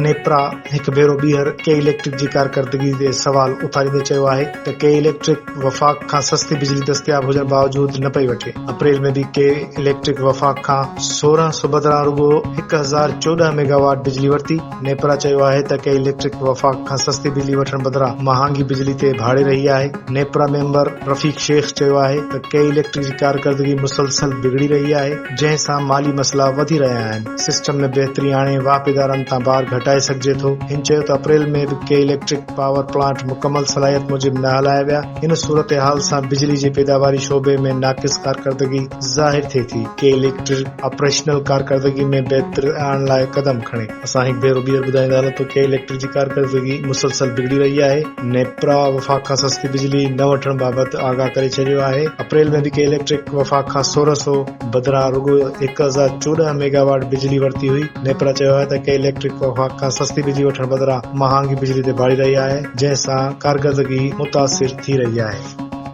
نيپرا هڪ ڀيرو ٻيهر ڪي اليڪٽرڪ جي ڪارڪردگي تي سوال اٿاريندي چيو آهي ته ڪي اليڪٽرڪ وفاق کان سستي بجلي دستياب هجڻ باوجود نه پئي وٺي. اپريل ۾ به ڪي اليڪٽرڪ وفاق کان 1600 بدران رڳو 1014 ميگاواٽ بجلي ورتي. نيپرا چيو آهي ته ڪي اليڪٽرڪ وفاق کان سستي بجلي وٺڻ بدران مهانگي بجلي تي ڀاڙي رهي آهي. نيپرا ميمبر رفيق شيخ چيو آهي ته ڪي اليڪٽرڪ جي ڪارڪردگي مسلسل بگڙي رهي آهي، جنهن سان مالي مسئلا وڌي رهيا آهن، سسٽم ۾ بهتري آڻي واهپيدارن تان بار گهٽائي سگهجي ٿو. هن چيو ته اپريل ۾ به ڪي اليڪٽرڪ پاور پلانٽ مڪمل صلاحيت موجب نه هلايا ويا، ان صورتحال سان بجلي جي پيداواري شعبي ۾ ناقص ڪارڪردگي ظاهر ٿئي ٿي، ڪي اليڪٽرڪ آپريشنل ڪارڪردگي ۾ بهتري آڻڻ لاء قدم کڻي. اسان هڪ ڀيرو ٻيهر ٻڌائيندا هلون ته ڪي اليڪٽرڪ جي ڪارڪردگي مسلسل بگڙي رهي آهي، نيپرا وفاق کان سستي بجلي نه وٺڻ بابت آگاهه ڪري ڇڏيو آهي، اپريل ۾ به ڪي اليڪٽرڪ وفاق کان 1600 بدران رڳو 1014 ميگاواٽ بجلي ورتي هئي، نيپرا چيو آهي ته ڪي اليڪٽرڪ وفاق کان سستي بجلي وٺڻ بدران مهانگي بجلي تي ڀاڙي رهي آهي، جنهن سان ڪارڪردگي متاثر ٿي رهي آهي.